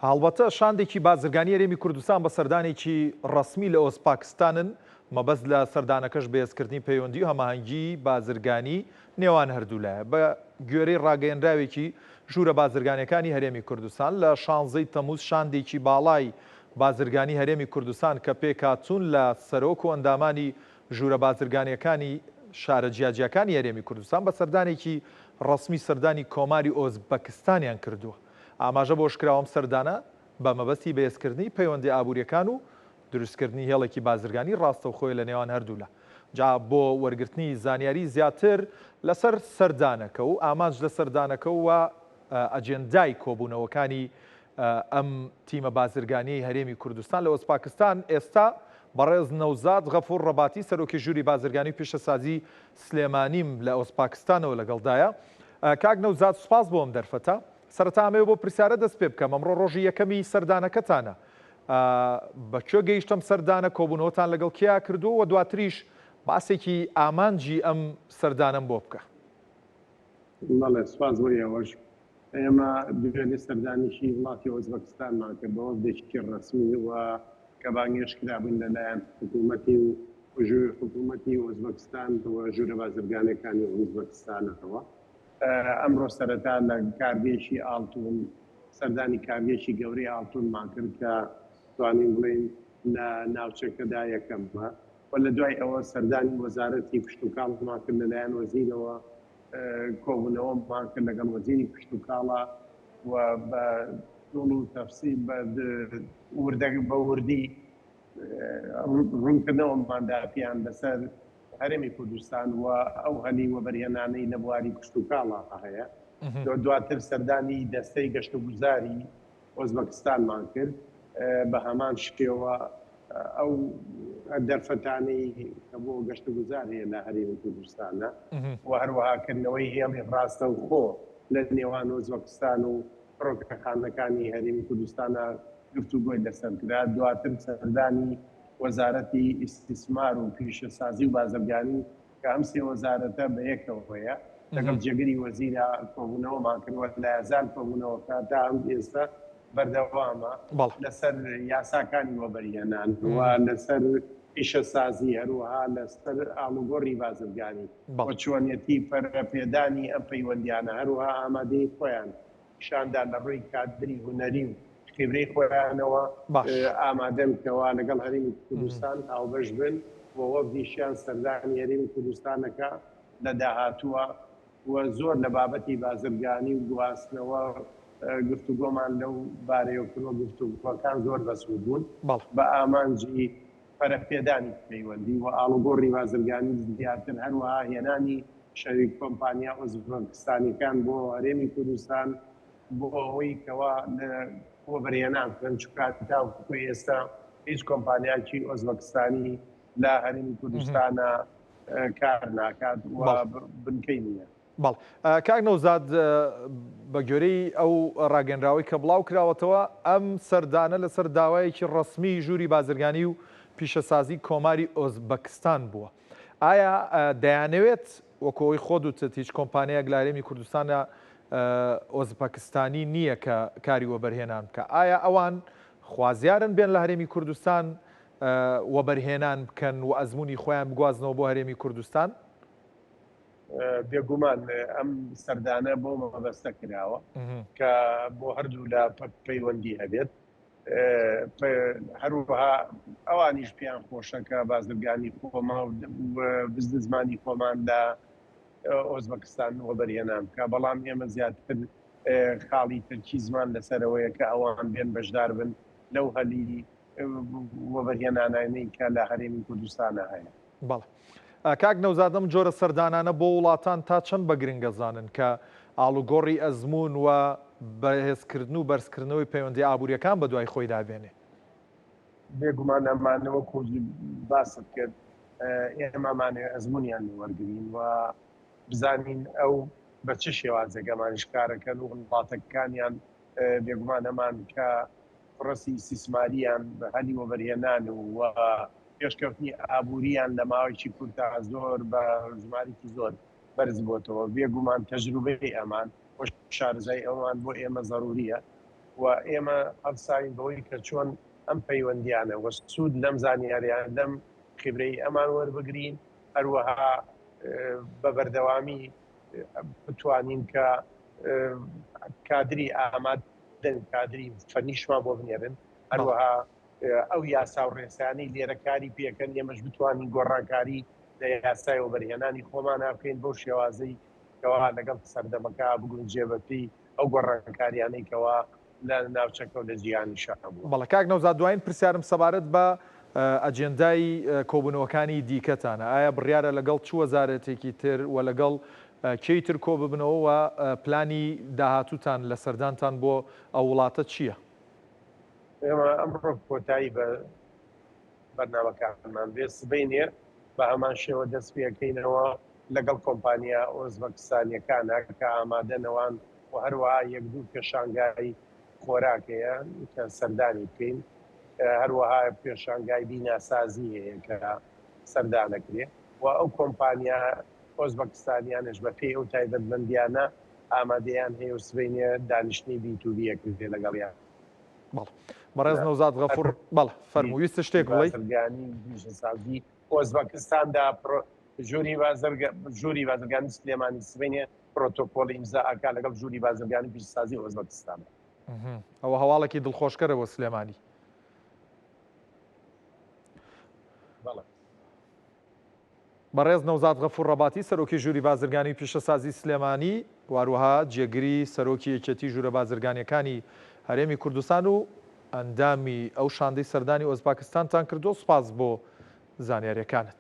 هەڵبەتە شاندێکی بازرگانی هەرێمی کوردستان بە سەردانێکی ڕەسمی لە ئۆزپاکستانن، مەبەست لە سەردانەکەش بەهێزکردنی پەیوەندی و هەماهەنگیی بازرگانی نێوان هەردوولایە. بە گوێرەی ڕاگەیەنراوێکی ژوورە بازرگانییەکانی هەرێمی کوردستان، لە شانزەی تەمووز شاندێکی باڵای بازرگانی هەرێمی کوردستان کە پێکهاتوون لە سەرۆک و ئەندامانی ژوورە بازرگانییەکانی شارە جیاجیاکانی هەرێمی کوردستان بە سەردانێکی ڕەسمی سەردانی کۆماری ئۆزبەکستانیان کردووە. ئاماژە بەوەشکراوە ئەم سەردانە بە مەبەستی بەهێزکردنی پەیوەندییە ئابوورییەکان و دروستکردنی هێڵێکی بازرگانی ڕاستەوخۆیە لە نێوان هەردوولا. جا بۆ وەرگرتنی زانیاری زیاتر لەسەر سەردانەکە و ئامانج لە سەردانەکە و ئەجێندای کۆبوونەوەکانی ئەم تیمە بازرگانیەی هەرێمی کوردستان لە ئۆزپاکستان ئێستا بەڕێز نەوزاد غەفور ڕەباتی سەرۆکی ژووری بازرگانی و پیشەسازی سلێمانیم لە ئۆزپاکستانەوە لەگەڵدایە. کاک نەوزاد سوپاس بۆ ئەم دەرفەتە. سەرەتا ئەمەوێ بۆ پرسیارە دەست پێ بکەم ئەمڕۆ ڕۆژی یەکەمی سەردانەکەتانە بە کوێ گەیشت ئەم سەردانە کۆبوونەوەتان لەگەڵ کێیا کردووە و دواتریش باسێکی ئامانجی ئەم سەردانەم بۆ بکە. بەڵێ سوپاس بۆ ئێوەش. ئێمە دوێنێ سەردانێکی وڵاتی ئۆزبەکستانمان کرد بە وەفدێکی ڕەسمی و کە بانگهێشت کرابووین لەلایەن حکوومەتی و حکوومەتی ئۆزبەکستان و ژوورە بازرگانەکانی ئۆزبەکستانەوە. ئەمڕۆ سەرەتا لە کارگەیەکی ئاڵتون سەردانی کارگەیەکی گەورەی ئاڵتونمان کرد کە توانین بڵێین لە ناوچەکەدا یەکەمە و لە دوای ئەوە سەردانی وەزارەتی کشتوکاڵمان کرد لەلایەن وەزیرەوە کۆبوونەوەمان کرد لەگەڵ وەزیری کشتوکاڵە و بە دڵ و تەفسیل بە وردە بە وردی ڕوونکردنەوەمان دا پێیان لەسەر هەرێمی کوردستان و ئەو هەلی وەبەرهێنانەی لە بواری کشتوکاڵا هەیە. دواتر سەردانی دەستەی گەشتوگوزاری ئۆزبەکستانمان کرد، بە هەمان شێوە ئەو دەرفەتانەی کە بۆ گەشتوگوزار هەیە لە هەرێمی کوردستانە و هەروەها کردنەوەی هێڵی ڕاستەوخۆ لە نێوان ئۆزبەکستان و فڕۆکەخانەکانی هەرێمی کوردستانە گفتوگۆی لەسەر کرا، دواتر سەردانی وەزارەتی ئیستیسمار و پیشەسازی و بازرگانی کە ئەم سێ وەزارەتە بەیەکەوەیە لەگەڵ جێگری وەزیرا کۆبوونەوەمان کرد و لایەزال کۆبوونەوەکە تا ئەم ئێستا بەردەوامە لەسەر یاساکانی وەبەرهێنان و لەسەر پیشەسازی هەروەها لەسەر ئاڵوگۆڕی بازرگانی و چۆنیەتی پەرەپێدانی ئەم پەیوەندیانە هەروەها ئامادەیی خۆیان پیشاندا لە ڕووی کادری هونەری و خیبرەی خۆیانەوە ئامادەن کەوا لەگەڵ هەرێمی کوردستان هاوبەش بن و وەفدیشیان سەردانی هەرێمی کوردستان دەکا لە داهاتووە و زۆر لە بابەتی بازرگانی و گواستنەوە گفتوگۆمان لەو بارەیەوە کردووە، گفتوگۆکان زۆر بەسوود بوون بە ئامانجی پەرەپێدانی پەیوەندی و ئاڵوگۆڕی بازرگانی زیاتر، هەروەها هێنانی شەریک کۆمپانیا ئۆزبەکستانیەکان بۆ هەرێمی کوردستان بۆ ئەوەی کەوا لە وەبەرهێنان بکەن، چونکە تاوەکو ئێستا هیچ کۆمپانیاکی ئۆزبەکستانی لە هەرێمی کوردستانا کار ناکات و بنکەی نییە. بەڵێ کاک نەوزاد بە گوێرەی ئەو ڕاگەنراوەی کە بڵاو کراوەتەوە ئەم سەردانە لەسەر داوایەکی ڕەسمی ژووری بازرگانی و پیشەسازی کۆماری ئۆزبەکستان بووە ئایا دەیانەوێت وەکو ئەوەی خۆت وتت هیچ کۆمپانیایەک لە هەرێمی کوردستانە ئۆزبەکستانی نییە کە کاری وەبەرهێنان بکە ئایا ئەوان خوازیارن بێن لە هەرێمی کوردستان وەبەرهێنان بکەن و ئەزموونی خۆیان بگوازنەوە بۆ هەرێمی کوردستان؟ بێگومان ئەم سەردانە بۆ مەبەستە کراوە کە بۆ هەردوو لا پەیوەندی هەبێت هەروەها ئەوانیش پێیان خۆشە کە بازرگانی خۆمان و بزنسمانی خۆمان لە ئۆزبەکستان وەبەرهێنان بکە بەڵام ئێمە زیاتر خاڵی تەرکیزمان لەسەرەوەیە کە ئەوان بێن بەشدار بن لەو هەلی وەبەرهێنانانەی کە لە هەرێمی کوردستانە هەیە. بەڵێ. کاک نەوزاد ئەم جۆرە سەردانانە بۆ وڵاتان تا چەند بە گرنگ ئەزانن کە ئاڵوگۆڕی ئەزموون و بەهێزکردن و بەرزکردنەوەی پەیوەندییە ئابوورییەکان بەدوای خۆیدا بێنێ؟ بێگومان ئەمانە وەکو باست کرد ئێمە ئەمانەوێ ئەزموونیان لێ وەرگرین و بزانین ئەو بە چ شێوازێک ئەمانیش کارەکەن و وڵاتەکانیان بێگومان ئەمان کە پرۆسی ئیستیسماریان بە هەلی وەبەرهێنان و پێشکەوتنی ئابووریان لە ماوەیەکی کورتا زۆر بە ژمارێکی زۆر بەرز بۆتەوە. بێگومان تەجروبەی ئەمان و شارەزایی ئەوان بۆ ئێمە زەروریە. و ئێمە هەڵساوین بەوەی کە چۆن ئەم پەیوەندیانە و سوود لەم زانیاریان لەم خیبرەی ئەمان وەربگرین، هەروەها بە بەردەوامی بتوانین کە کادری ئامادەن کادری فەنیشمان بۆ بنێرن، هەروەها ئەو یاسا و ڕێسایانەی لێرە کاری پێکەن ئێمەش بتوانین گۆڕانکاری لە یاسای وەبەرهێنانی خۆمانا بکەین بەو شێوازەی کەوا لەگەڵ سەردەمەکە بگونجێ بەپێی ئەو گۆڕانکاریانەی کەوا لە ناوچەکە و لە جیهانیشا هەبووە. بەڵێ کاک نەوزاد دوایین پرسیارم سەبارەت بە ئەجێندای کۆبوونەوەکانی دیکەتانە، ئایا بڕیارە لەگەڵ چ وەزارەتێکی تر و لەگەڵ کێی تر کۆببنەوە و پلانی داهاتووتان لە سەردانتان بۆ ئەو وڵاتە چییە؟ ئێمە ئەمڕۆ کۆتایی بە بەرنامەکانمان دێت، سبەینێ بە هەمان شێوە دەست پێکەینەوە لەگەڵ کۆمپانیا ئۆزبەکستانیەکانە کە ئامادەنەوان و هەروەها یەک دوو پێشانگای خۆراک هەیە کە سەردانی بکەین، هەروەها پێشانگای بیناسازی هەیە کە سەردانەکرێ و ئەو کۆمپانیا ئۆزبەکستانیانەش بە پێی ئەو تایبەتمەندیانە ئامادەیان هەیە و سبەینێ دانیشتنی بی تو بی ئەکرێ لەگەڵیان. بەڵێ بەڕێز نەوزاد غەفور بەڵێ فەرموو ویستت شتێک بڵێی؟ بازرگانی و پیشەسازی ئۆزبەکستاندا ژووری ژووری بازرگانی سلێمانی سبەینێ پرۆتۆکۆڵی ئیمزا ئەکا لەگەڵ ژووری بازرگانی پیشەسازی ئۆزبەکستان. ئەوە هەواڵێکی دڵخۆشکەرە بۆ سلێمانی. بەڵێ. بەڕێز نەوزاد غەفور ڕەباتی سەرۆکی ژووری بازرگانی و پیشەسازی سلێمانی و هەروەها جێگری سەرۆکی یەکێتی ژوورە بازرگانیەکانی هەرێمی کوردستان و ئەندامی ئەو شاندەی سەردانی ئۆزباکستانتان کردووە سوپاس بۆ زانیاریەکانت.